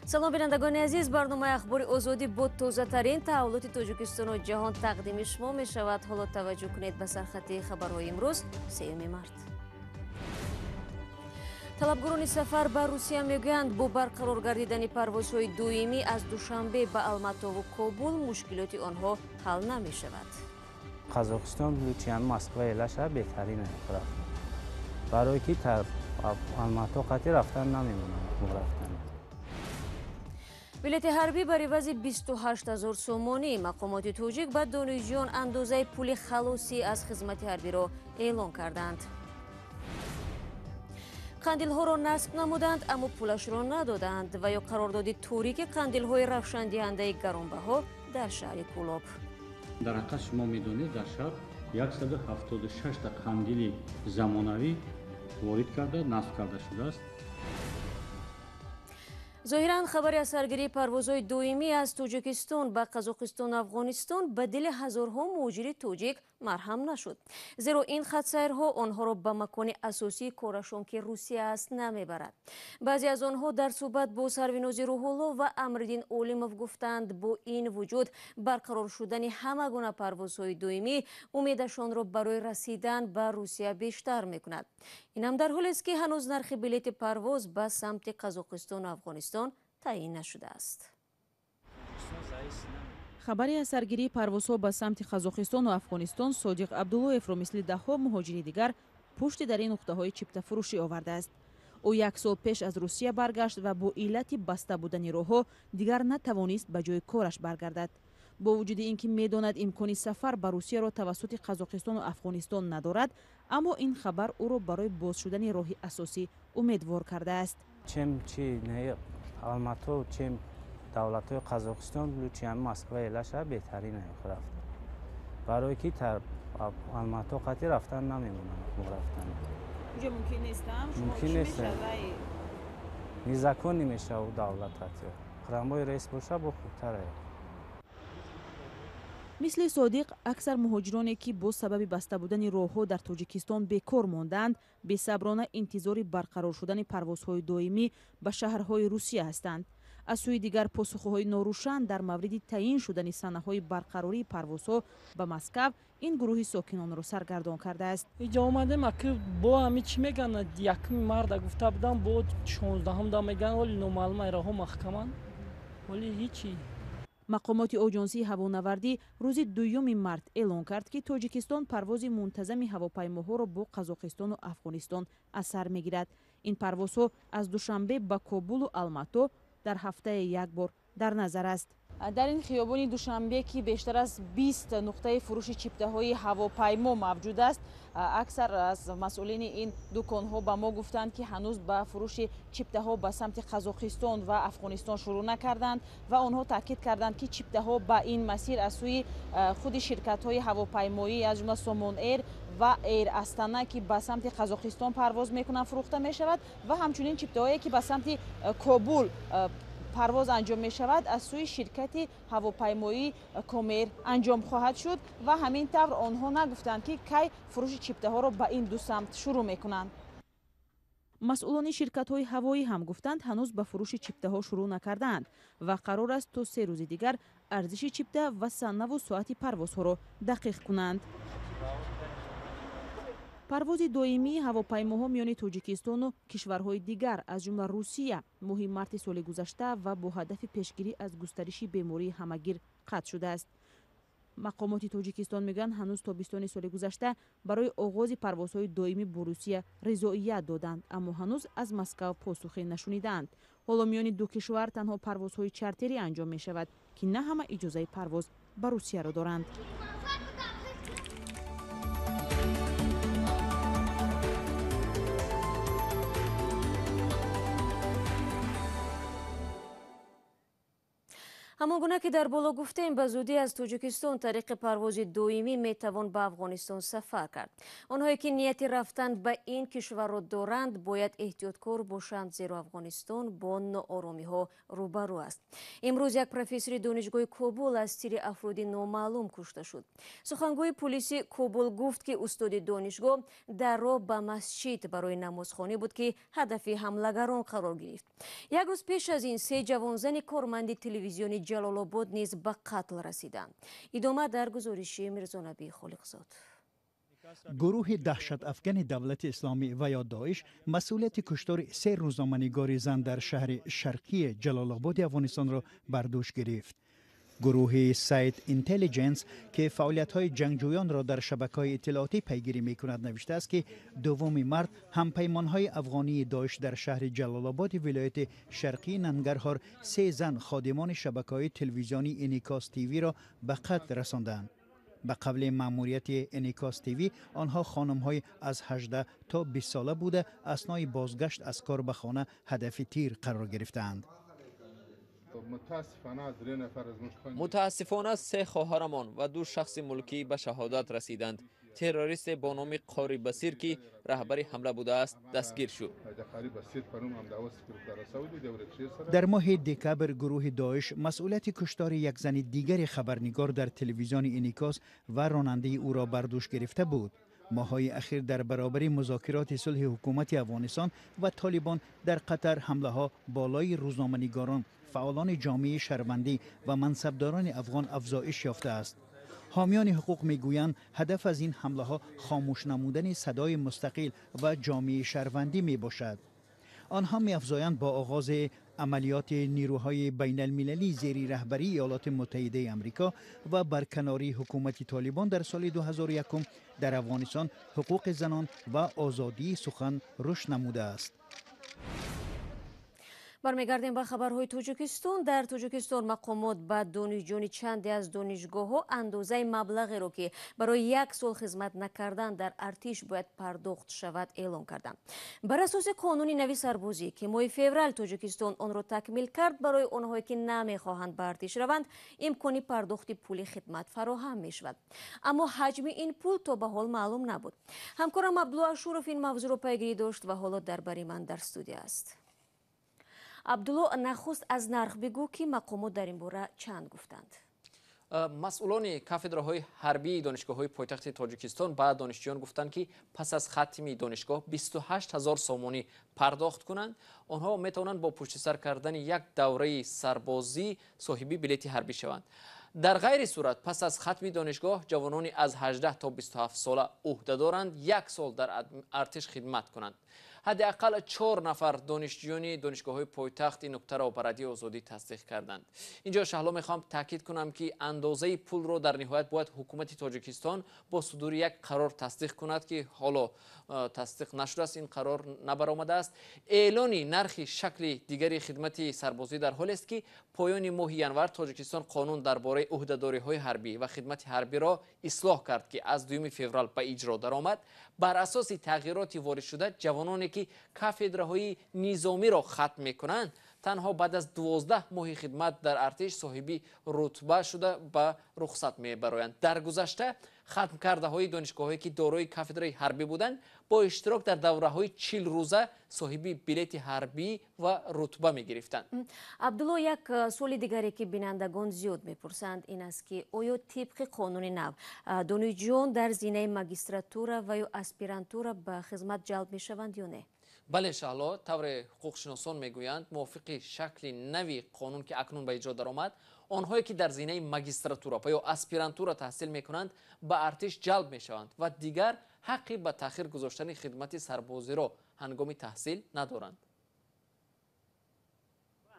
Салом бинандагони азиз, барномаи Ахбори Озодӣ бо тозатарин таҳаввулоти Тоҷикистону ҷаҳон тақдими шумо мешавад. Ҳоло таваҷҷӯҳ кунед ба сархати хабарҳои имрӯз, 3 март. Талабгорони сафар ба Русия мегӯянд, бо барқарор гардидани парвозҳои доимӣ аз Душанбе ба Алматову Кобул мушкилоти онҳо ҳал намешавад. Қазоқистон лучи Москва элаша беҳтарин рафт. Барои ки Алмато қати рафтан намемонам рафтан. Билети ҳарбӣ бар ивази 28 000 сомонӣ. Мақомоти тоҷик ба донишҷӯён андозаи пули халосӣ аз хизмати ҳарбиро эълон карданд. Қандилҳоро насб намуданд, аммо пулашро надоданд ва ё қарордоди торики қандилҳои равшандиҳандаи гаронбаҳо дар шаҳри Кӯлоб. Дар ҳақиқат шумо медонед, дар шаҳр 176 та қандили замонавӣ ворид карда, насб карда шудааст. Зоҳиран хабари аз саргирии парвозҳои доимӣ аз Тоҷикистон ба Қазоқистону Афғонистон ба дили ҳазорҳо муҳоҷири тоҷик марҳам нашуд. Зеро ин хатсайрҳо онҳоро ба макони асосии корашон, ки Русия аст, намебарад. Баъзе аз онҳо дар суҳбат бо Сарвинози Рӯҳулло ва Амриддин Олимов гуфтанд, бо ин вуҷуд барқарор шудани ҳама гуна парвозҳои доимӣ умедашонро барои расидан ба Русия бештар мекунад. Инам дар ҳолест, ки ҳанӯз нархи билети парвоз ба самти Қазоқистону Афғонистон таъин нашудааст. Хабари аз саргирии парвозҳо ба самти Қазоқистону Афғонистон Содиқ Абдуллоевро мисли даҳҳо муҳоҷири дигар пушти дар ин нуқтаҳои чиптафурӯшӣ овардааст. Ӯ як сол пеш аз Русия баргашт ва бо иллати баста будани роҳҳо дигар натавонист ба ҷои кораш баргардад. Бо вуҷуди ин ки медонад имкони сафар ба Русияро тавассути Қазоқистону Афғонистон надорад, аммо ин хабар ӯро барои боз шудани роҳи асосӣ умедвор кардааст. Чем чи не Алмато, чем давлатҳои Қазоқистон лучи Москва элаша беҳтарин рафт. Барои ки Алмато қати рафтан намемонам рафтан. Уҷо мумкин нест, мумкин нест. Незаконный мешавад давлат қати. Прямой рейс боша бо хубтар. Мисли Содиқ, аксар муҳоҷироне, ки бо сабаби баста будани роҳҳо дар Тоҷикистон бекор монданд, бесаброна интизори барқарор шудани парвозҳои доимӣ ба шаҳрҳои Русия ҳастанд. Аз сӯи дигар, посухҳои норӯшан дар мавриди таъин шудани санаҳои барқарории парвозҳо ба Москав ин гурӯҳи сокинонро саргардон кардааст. Иҷо омадем, аки бо ҳами чӣ мегӯянд, якуми марда гуфта будам, бо 16-ум мегӯянд, вале номаълум роҳҳо маҳкаманд, вале ҳичи. Мақомоти оҷонсии ҳавонавардӣ рӯзи 2 март эълон кард, ки Тоҷикистон парвози мунтазами ҳавопаймоҳоро бо Қазоқистону Афғонистон аз сар мегирад. Ин парвозҳо аз Душанбе ба Кобулу Алмато дар ҳафтае як бор дар назар аст. Дар ин хиёбони Душанбе, ки бештар аз 20 нуқтаи фурӯши чиптаҳои ҳавопаймо мавҷуд аст, аксар аз масъулини ин дуконҳо ба мо гуфтанд, ки ҳанӯз ба фурӯши чиптаҳо ба самти Қазоқистон ва Афғонистон шурӯъ накарданд ва онҳо таъкид карданд, ки чиптаҳо ба ин масир аз сӯи худи ширкатҳои ҳавопаймоӣ аз ҷумла Сомон Эйр ва Эйр Астана, ки ба самти Қазоқистон парвоз мекунанд, фурӯхта мешавад ва ҳамчунин чиптаҳое, ки ба самти Кобул парвоз анҷом мешавад, аз сӯи ширкати ҳавопаймоии Комер анҷом хоҳад шуд ва ҳамин тавр онҳо нагуфтанд, ки кай фурӯши чиптаҳоро ба ин ду самт шурӯъ мекунанд. Масъулони ширкатҳои ҳавоӣ ҳам гуфтанд, ҳанӯз ба фурӯши чиптаҳо шурӯъ накардаанд ва қарор аст то 3 рӯзи дигар арзиши чипта ва санаву соати парвозҳоро дақиқ кунанд. Парвози доимии ҳавопаймоҳо миёни Тоҷикистону кишварҳои дигар, аз ҷумла Русия, моҳи марти соли гузашта ва бо ҳадафи пешгирӣ аз густариши бемории ҳамагир қатъ шудааст. Мақомоти Тоҷикистон мегӯянд, ҳанӯз тобистони соли гузашта барои оғози парвозҳои доимӣ бо Русия ризоият доданд, аммо ҳанӯз аз Москав посухе нашунидаанд. Ҳоло миёни ду кишвар танҳо парвозҳои чартерӣ анҷом мешавад, ки на ҳама иҷозаи парвоз ба Русияро доранд. Ҳамон гуна ки дар боло гуфтем, ба зудӣ аз Тоҷикистон тариқи парвози доимӣ метавон ба Афғонистон сафар кард. Онҳое ки нияти рафтан ба ин кишварро доранд, бояд эҳтиёткор бошанд, зеро Афғонистон бо нооромиҳо рӯбарӯ аст. Имрӯз як профессори донишгоҳи Кобул аз тири афроди номаълум кушта шуд. Сухангӯи пулиси Кобул гуфт, ки устоди донишгоҳ дар роҳ ба масҷид барои намозхонӣ буд, ки ҳадафи ҳамлагарон қарор гирифт. Як рӯз пеш аз ин се ҷавонзани корманди телевизиони Ҷалолобод низ ба қатл расиданд. Идома дар гузориши Мирзонабӣ Холиқзод. Гурӯҳи даҳшатафгани Давлати Исломӣ ва ё Доиш масъулияти куштори се рӯзноманигори зан дар шаҳри шарқии Ҷалолободи Афғонистонро бар дӯш гирифт. Гурӯҳи Сайт Интеллиҷенс, ки фаъолиятҳои ҷангҷӯёнро дар шабакаҳои иттилоотӣ пайгирӣ мекунад, навиштааст, ки 2 март ҳампаймонҳои афғонии Доиш дар шаҳри Ҷалолободи вилояти шарқии Нангарҳор се зан, ходимони шабакаҳои телевизионии Инъикос ТВ-ро ба қатл расонданд. Ба қавли маъмурияти Инъикос ТВ, онҳо хонумҳои аз 18 то 20 сола буда, аснои бозгашт аз кор ба хона ҳадафи тир қарор гирифтаанд. Мутаассифона, се хоҳарамон ва ду шахси мулкӣ ба шаҳодат расиданд. Террористе бо номи Қори Басир, ки раҳбари ҳамла будааст, дастгир шуд. Дар моҳи декабр гурӯҳи Доиш масъулияти куштори як зани дигари хабарнигор дар телевизиони Инъикос ва ронандаи ӯро бар дӯш гирифта буд. Моҳҳои ахир дар баробари музокироти сулҳи ҳукумати Афғонистон ва Толибон дар Қатар, ҳамлаҳо болои рӯзноманигорон, фаъолони ҷомеаи шаҳрвандӣ ва мансабдорони афғон афзоиш ёфтааст. Ҳомиёни ҳуқуқ мегӯянд, ҳадаф аз ин ҳамлаҳо хомӯш намудани садои мустақил ва ҷомеаи шаҳрвандӣ мебошад. Онҳо меафзоянд, бо оғози амалиёти нерӯҳои байналмилалӣ зери раҳбарии Иёлоти Муттаҳидаи Амрико ва барканории ҳукумати Толибон дар соли 2001 дар Афғонистон ҳуқуқи занон ва озодии сухан рушд намудааст. Бармегардем ба хабарҳои Тоҷикистон. Дар Тоҷикистон мақомот ба донишҷӯёни чанде аз донишгоҳҳо андозаи маблағеро, ки барои як сол хизмат накардан дар артиш бояд пардохт шавад, эълон карданд. Бар асоси қонуни нави сарбозӣ, ки моҳи феврал Тоҷикистон онро такмил кард, барои онҳое ки намехоҳанд ба артиш раванд, имкони пардохти пули хидмат фароҳам мешавад. Аммо ҳаҷми ин пул то ба ҳол маълум набуд. Ҳамкорам Абдулло Ашуров ин мавзӯъро пайгирӣ дошт ва ҳоло дар бари ман дар студия аст. Абдулло, нахуст аз нарх бигӯ, ки мақомот дар ин бора чанд гуфтанд. Масъулони кафедраҳои ҳарбии донишгоҳҳои пойтахти Тоҷикистон ба донишҷӯён гуфтанд, ки пас аз хатми донишгоҳ 28 ҳазор сомонӣ пардохт кунанд. Онҳо метавонанд бо пуштисар кардани як давраи сарбозӣ соҳиби билети ҳарбӣ шаванд. Дар ғайри сурат, пас аз хатми донишгоҳ ҷавонони аз 18 то 27 сола ӯҳда доранд як сол дар артиш хидмат кунанд. Ҳадди ақал 4 нафар донишҷӯёни донишгоҳҳои пойтахт ин нуктаро ба Радиои Озодӣ тасдиқ карданд. Инҷо, Шаҳло, мехоҳам таъкид кунам, ки андозаи пулро дар ниҳоят бояд ҳукумати Тоҷикистон бо судури як қарор тасдиқ кунад, ки ҳоло тасдиқ нашудааст, ин қарор набаромадааст. Эълони нархи шакли дигари хидмати сарбозӣ дар ҳолест, ки поёни моҳи январ Тоҷикистон қонун дар бораи ӯҳдадориҳои ҳарбӣ ва хидмати ҳарбиро ислоҳ кард, ки аз 2 феврал ба иҷро даромад. Бар асоси тағйироти воридшуда, ҷавононе ки кафедраҳои низомиро хатм мекунанд, танҳо баъд аз 12 моҳи хидмат дар артиш соҳиби рутба шуда ба рухсат мебароянд. Дар гузашта хатмкардаҳои донишгоҳҳое, ки дорои кафедраи ҳарбӣ буданд, бо иштирок дар давраҳои 40 рӯза соҳиби билети ҳарбӣ ва рутба мегирифтанд. Абдулло, як суоли дигаре, ки бинандагон зиёд мепурсанд, ин аст, ки оё тибқи қонуни нав донишҷӯён дар зинаи магистратура ва ё аспирантура ба хизмат ҷалб мешаванд ё не? Бале, Шаҳло, тавре ҳуқуқшиносон мегӯянд, мувофиқи шакли нави қонун, ки акнун ба иҷро даромад, онҳое ки дар зинаи магистратура ва ё аспирантура таҳсил мекунанд, ба артиш ҷалб мешаванд ва дигар ҳаққи ба таъхир гузоштани хидмати сарбозиро ҳангоми таҳсил надоранд.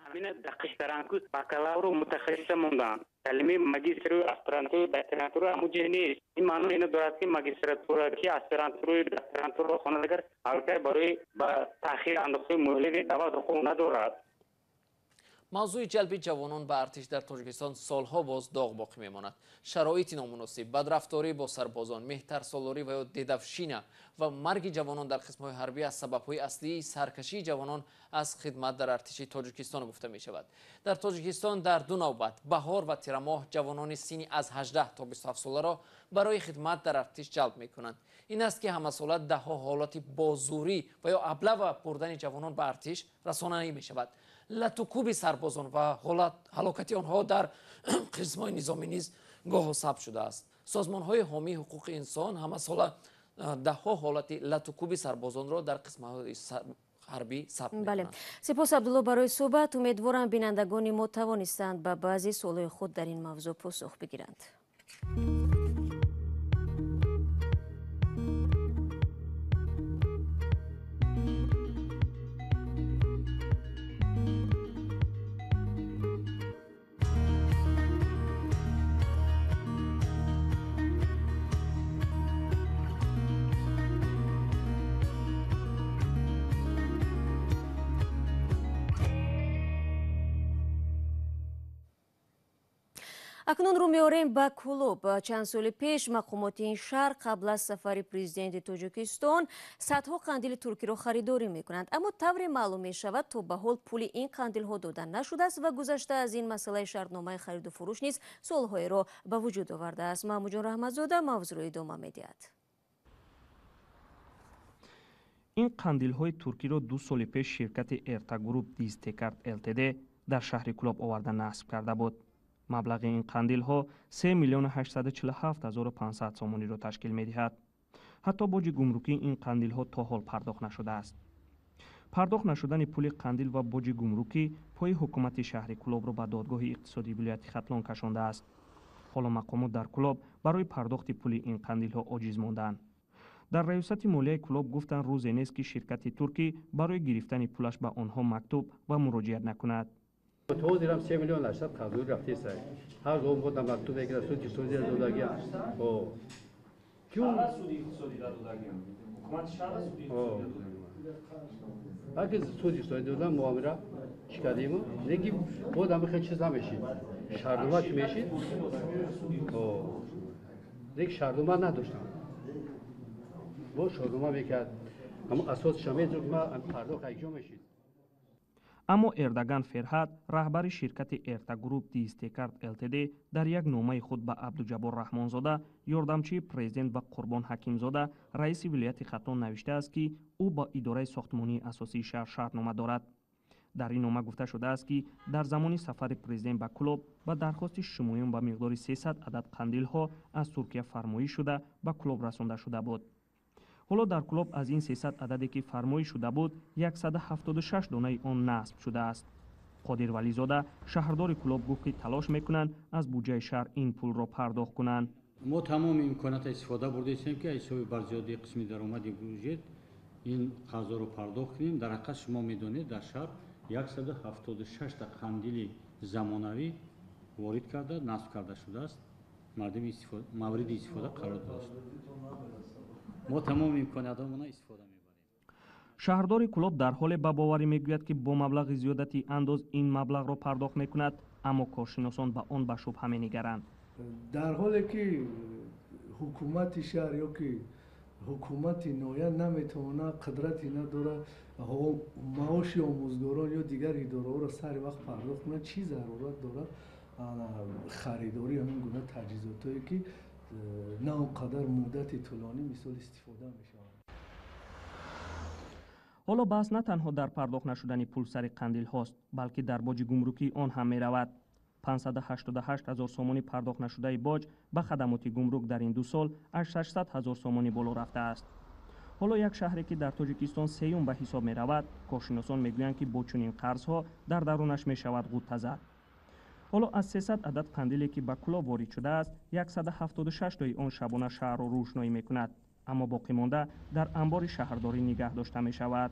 Ҳамина дақиқ даранд, ку бакалавру мутахассиса монданд. Калимаи магистру, аспирантуру, докторантура ҳамуҷа нест. Ин маъно ино дорад, ки магистратура, ки аспирантуру, докторантураро хонад, агар аллакай барои ба таъхир андохтани муҳлати даъват ҳуқуқ надорад. Мавзӯи ҷалби ҷавонон ба артиш дар Тоҷикистон солҳо боз доғ боқӣ мемонад. Шароити номуносиб, бадрафторӣ бо сарбозон, меҳтарсолорӣ ва ё дедовщина ва марги ҷавонон дар қисмҳои ҳарбӣ аз сабабҳои аслии саркашии ҷавонон аз хидмат дар артиши Тоҷикистон гуфта мешавад. Дар Тоҷикистон дар ду навбат, баҳор ва тирамоҳ, ҷавонони синни аз 18 то 27 соларо барои хидмат дар артиш ҷалб мекунанд. Ин аст ки ҳамасола даҳҳо ҳолати бозурӣ ва ё аблава бурдани ҷавонон ба артиш расонаӣ мешавад. Латукуби сарбозон ва ҳалокати онҳо дар қисмҳои низомӣ низ гоҳо сабт шудааст. Созмонҳои ҳомии ҳуқуқи инсон ҳамасола даҳҳо ҳолати латукуби сарбозонро дар қисмҳои ҳарбӣ сабт мекунанд. Сипос, Абдулло, барои суҳбат. Умедворам, бинандагони мо тавонистанд ба баъзе суолҳои худ дар ин мавзӯъ посух бигиранд. Акнун рӯ меорем ба Кӯлоб. Чанд соли пеш мақомоти ин шаҳр қабл аз сафари президенти Тоҷикистон садҳо қандили туркиро харидорӣ мекунанд. Аммо тавре маълум мешавад, то ба ҳол пули ин қандилҳо дода нашудааст ва гузашта аз ин масъалаи шартномаи хариду фурӯш низ суолҳоеро ба вуҷуд овардааст. Маҳмудҷон Раҳматзода мавзӯъро идома медиҳад. Ин қандилҳои туркиро 2 соли пеш ширкати Эртагруп Дизтекарт ЛТД дар шаҳри Кӯлоб оварда насб карда буд. Маблағи ин қандилҳо 3 847 500 сомониро ташкил медиҳад. Ҳатто боҷи гумрукии ин қандилҳо то ҳол пардохт нашудааст. Пардохт нашудани пули қандил ва боҷи гумрукӣ пои ҳукумати шаҳри Кӯлобро ба додгоҳи иқтисодии вилояти Хатлон кашондааст. Ҳоло мақомот дар Кӯлоб барои пардохти пули ин қандилҳо оҷиз мондаанд. Дар раёсати молияи Кӯлоб гуфтанд, рӯзе нест, ки ширкати туркӣ барои гирифтани пулаш ба онҳо мактуб ва муроҷиат накунад. То дирам 3 800 000 қарздор рафтеса. Ҳар зон бо мактуб мегирад, суди иқтисодӣ додагӣ. О. Кю? Суди иқтисодӣ додагӣ. Ҳукумати шаҳр суди иқтисодӣ додагӣ. Аки суди иқтисодӣ додан муомила чӣ кардем? Неки боз ҳам хеле чиз намешид. Шартнома чӣ мешид? О. Неки шартнома надоштам. Боз шартнома мекард. Ҳамон асосша мезуд, ма пардохт якҷо мешид. Аммо Эрдоган Ферҳад, раҳбари ширкати Эртагруп Дизтекарт ЛТД, дар як номаи худ ба Абдуҷаббор Раҳмонзода, ёрдамчии президент, ва Қурбон Ҳакимзода, раиси вилояти Хатлон, навиштааст, ки ӯ ба идораи сохтмонии асосии шаҳр шартнома дорад. Дар ин нома гуфта шудааст, ки дар замони сафари президент ба Кӯлоб ба дархости шумоён ба миқдори 300 адад қандилҳо аз Туркия фармоиш шуда ба Кӯлоб расонда шуда буд. Ҳоло дар Кӯлоб аз ин 300 ададе ки фармоиш шуда буд, 176 донаи он насб шудааст. Қодир Вализода, шаҳрдори Кӯлоб, гуфт, ки талош мекунанд аз буҷаи шаҳр ин пулро пардохт кунанд. Мо тамоми имкониятро истифода бурдаистем, ки аз ҳисоби барзиёдии қисми даромади буҷет ин қарзоро пардохт кунем. Дар ҳақиқат, шумо медонед, дар шаҳр 176 та қандили замонавӣ ворид карда насб карда шудааст, мавриди истифода қарор додааст. Мо тамоми имкониятҳоамонро истифода мебарем. Шаҳрдори Кӯлоб дар ҳоле ба боварӣ мегӯяд, ки бо маблағи зиёдати андоз ин маблағро пардохт мекунад, аммо коршиносон ба он ба шубҳа менигаранд. Дар ҳоле ки ҳукумати шаҳр ё ки ҳукумати ноҳия наметавонад, қудрате надорад маоши омӯзгорон ё дигар идораҳоро сари вақт пардохт кунад, чӣ зарурат дорад харидории ҳамин гуна таҷҳизотое, ки на он қадар муддати тӯлонӣ мисол истифода мешаванд? Ҳоло баҳс на танҳо дар пардохт нашудани пул сари қандилҳост, балки дар боҷи гумрукии он ҳам меравад. 588 ҳазор сомонӣ пардохт нашудаи боҷ ба хадамоти гумрук дар ин 2 сол аз 600 ҳазор сомонӣ боло рафтааст. Ҳоло як шаҳре, ки дар Тоҷикистон сеюм ба ҳисоб меравад, коршиносон мегӯянд, ки бо чунин қарзҳо дар дарунаш мешавад ғутта зад. Ҳоло аз 300 адад қандиле, ки ба Кӯлоб ворид шудааст, 176 тои он шабона шаҳрро рӯшноӣ мекунад, аммо боқимонда дар анбори шаҳрдорӣ нигаҳ дошта мешавад.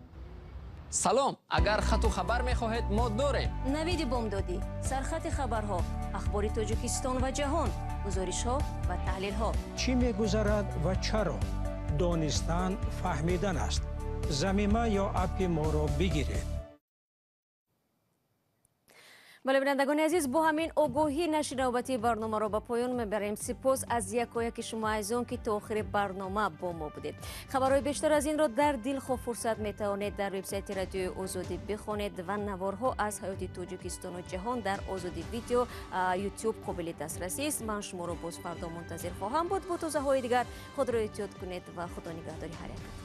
Салом, агар хату хабар мехоҳед, мо дорем. Навиди бомдодӣ, сархати хабарҳо, ахбори Тоҷикистон ва ҷаҳон, гузоришҳо ва таҳлилҳо. Чӣ мегузарад ва чаро? Донистан фаҳмидан аст. Замима ё аппи моро бигиред. Бале, бинандагони азиз, бо ҳамин огоҳӣ нашри навбатии барномаро ба поён мебарем. Сипос аз якояки шумо азизон, ки то охири барнома бо мо будед. Хабарҳои бештар аз инро дар дилхоҳ фурсат метавонед дар вебсайти Радиои Озодӣ бихонед ва наворҳо аз ҳаёти Тоҷикистону ҷаҳон дар Озодӣ Видео, Ютуб қобили дастрасӣ аст. Ман шуморо боз фардо мунтазир хоҳам буд бо тозаҳои дигар. Худро эҳтиёт кунед ва Худо нигаҳдори ҳар якатон.